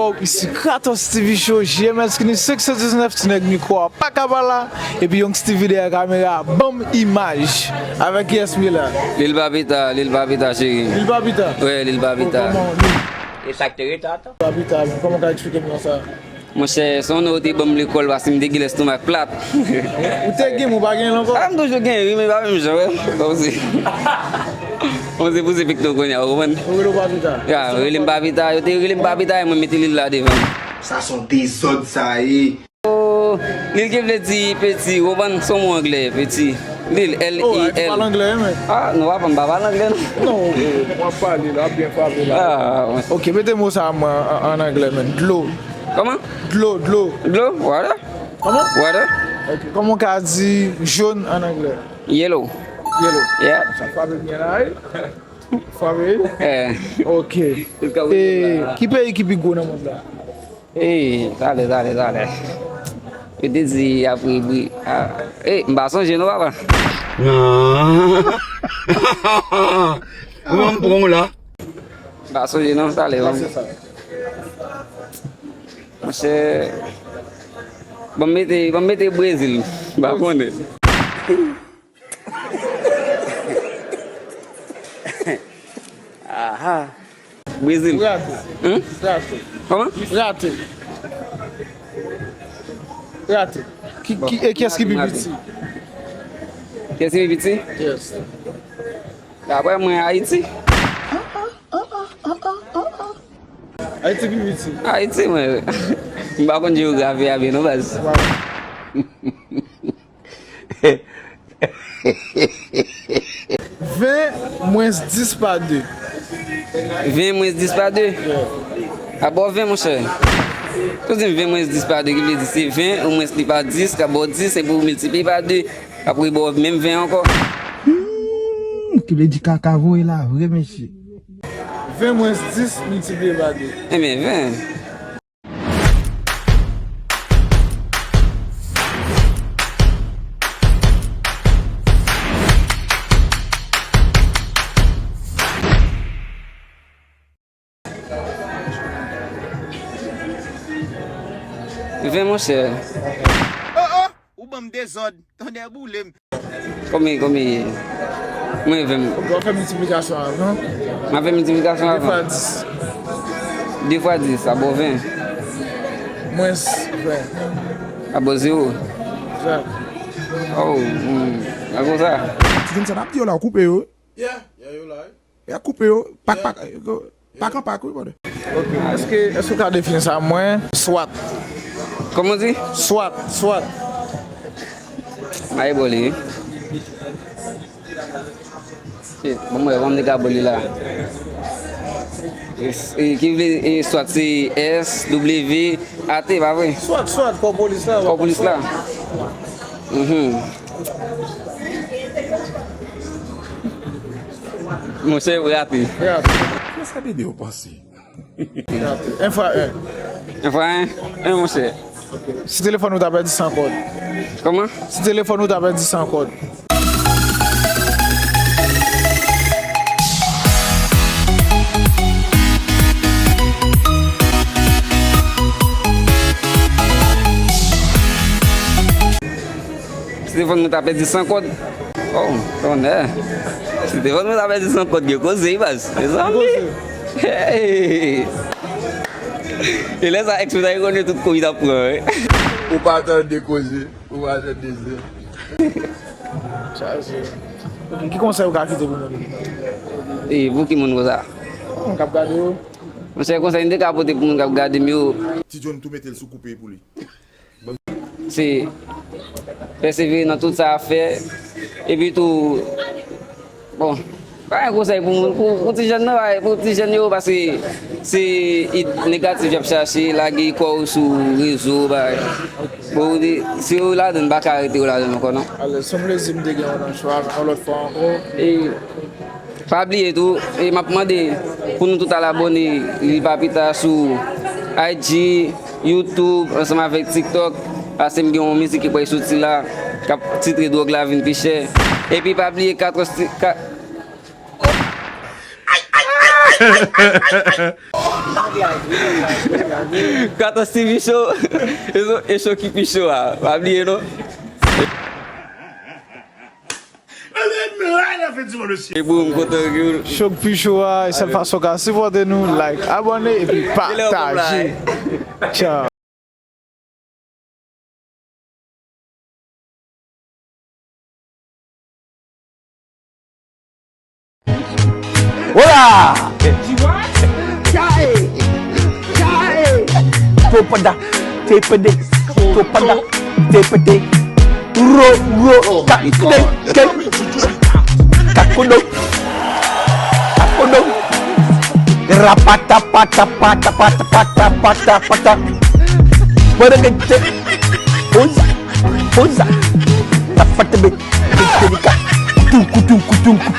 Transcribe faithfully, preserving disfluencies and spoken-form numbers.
Oh, isi Kratos T V Show, J M S ki ni senk san diznèf, ti nèg mikwo a pa ka pa la, epi Young Stevie dèyè kamera, banm imaj. Avèk kiyès m ye la? Lil Papita, Lil Papita, cheri. Lil Papita? Wi, Lil Papita. Oh, kòman, Lil? E sa k te ret, atan? Papita, kòman w ka eksplike m non sa? Monchè, se yon non yo te ban m lekòl, paske m te gen lestomak plat. Ou te gen, men w pa gen l ankò? A, m toujou gen, wi, men pa menm jan, wè. Kòmsi. Kòmsi pou se pik tou kounye a, ou konprann? Yo rele w Papita? Ya, yo rele m Papita, yo te rele m Papita, e mwen mete Lil la devan. Sa se yon dezòd sa ye. Oh, Lil ki vle di peti, ou konprann, se yon mo anglè, peti. Lil, L I L. Oh, ou pale anglè, wi, men. Ah, non, papa, m pa pale anglè, non. Non, w ap pale la, w ap byen frape la. Ah, wi. Ok, mete mo sa a mwen an, an anglè, men. Dlo. Kòman? Dlo, dlo. Dlo? Water? Kòman? Water? Ok, kòman w ka di jòn an anglè? Yellow. Yellow. Yeah. Sa frape byen la, wi. Frape, wi? Eh. Ok. E, ki peyi ki pi gwo nan mond la? Eh, talè, talè, talè. Yo te di apre bri. Ah. Eh, m pa sonje non, papa. Ou wè m pran w la. M pa sonje non, talè. Sa se sa. Monchè, ban m mete, ban m mete Brezil. M pa konnen. Aha. Brezil. Rate. Hmm? Rate. Kòman? Rate. Rate. Ki, ki, e kiyès ki pi piti? Kiyès ki pi piti? Yes. Daprè mwen, Ayiti. Ayiti pi piti. Ayiti, mwen. M pa konn jewografi a byen, non, baz. Wow. Ven mwens dis pa de. Ven mwens dis pa de? Yeah. Abò ven, monchè. Tou di m ven mwens dis pa de, ki vle di se ven, ou mwens li pa dis, k abò dis, epi ou miltipliye pa de, apre ba w menm ven ankò. Hmm, ki vle di kaka voye la vre, mesye. Ven mwens dis miltipliye pa de. Ebyen, ven. Ven, monchè. Oh, oh, ou ban m dezòd. Tonnè boule m. Konbyen, konbyen ye? Mwen ven m. Ok, w ap fè miltiplikasyon avan. M ap fè miltiplikasyon avan. De fwa dis. De fwa dis, sa ba w ven. Mwens ven. Sa ba w zewo. Egzak. Oh, hmm. A konsa. Ti jèn sa n ap di yo la, w koupe yo. Yeah, yeah, yo la, wi. Y ap koupe yo, pak, pak, yo, pak an pak, wi, brother. Ok. Èske, èske w ka defini sa mwen? Swat. Kòman w di? Swat, swat. M a ebò li, wi. Shit, bon, mwen, ban m de ka ba li la. E, e, ki vle, e, swat se S W A T, pa vre? Swat, swat, kò polis la. Kò polis la. Mhm. Monchè, rate. Rate. Kiyès k ap ede w panse? Rate. En fwa en. En fwa en? En, monchè. Si telefòn ou ta pèdi san kòd. Kòman? Si telefòn ou ta pèdi san kòd. Si telefòn mwen ta pèdi san kòd. Oh, tonnè. Si telefòn mwen ta pèdi san kòd, gen koze, wi, baz. Mezanmi. Hey. E lè sa, èks mwen ta rekonèt tout kou li t ap pran, wi. Ou pa tande koze, ou pa tande zen. Chaje. Ok, ki konsèy ou ka kite pou moun? E pou ki moun konsa? Moun k ap gade yo. Monchè, konsèy m te ka pote pou moun k ap gade m yo. Ti John tou mete l sou koupe pou li. Se pèsevere nan tout sa y ap fè. Epi tou, bon, pa gen konsèy pou moun, pou, pou ti jèn nan, pou ti jèn yo, paske se id negatif y ap chache, lage kò w sou rezo, bagay. Bon, ou di, si w ladann, pa ka rete w ladann ankò, non. Alèz, se yon plezi m te gen w nan show a, yon lòt fwa ankò. E pa bliye tou, e m ap mande pou nou tout al abòne Lil Papita sou I G, YouTube, ansanm avèk TikTok, paske m gen yon mizik ki pral soti la, k ap titre Dwòg la vin pi chè. Epi pa bliye katòz ti-, ka-, Katòz T V show, e show, e show ki pi cho a. Pa bliye non. E pou m kontan ke w. Show ki pi cho a, e sèl fason w ka sipòte nou, like, abòne epi pataje. Tchao. Hola! Topada, tepede, topada, tepede. Ro, ro, ka, te, ke. Kakodo. Kakodo. Rapata, pata, pata, pata, pata, pata, pata. Bada, ke, te. Poza, poza. Tapatebe. Tunku, tunku, tunku, tunku.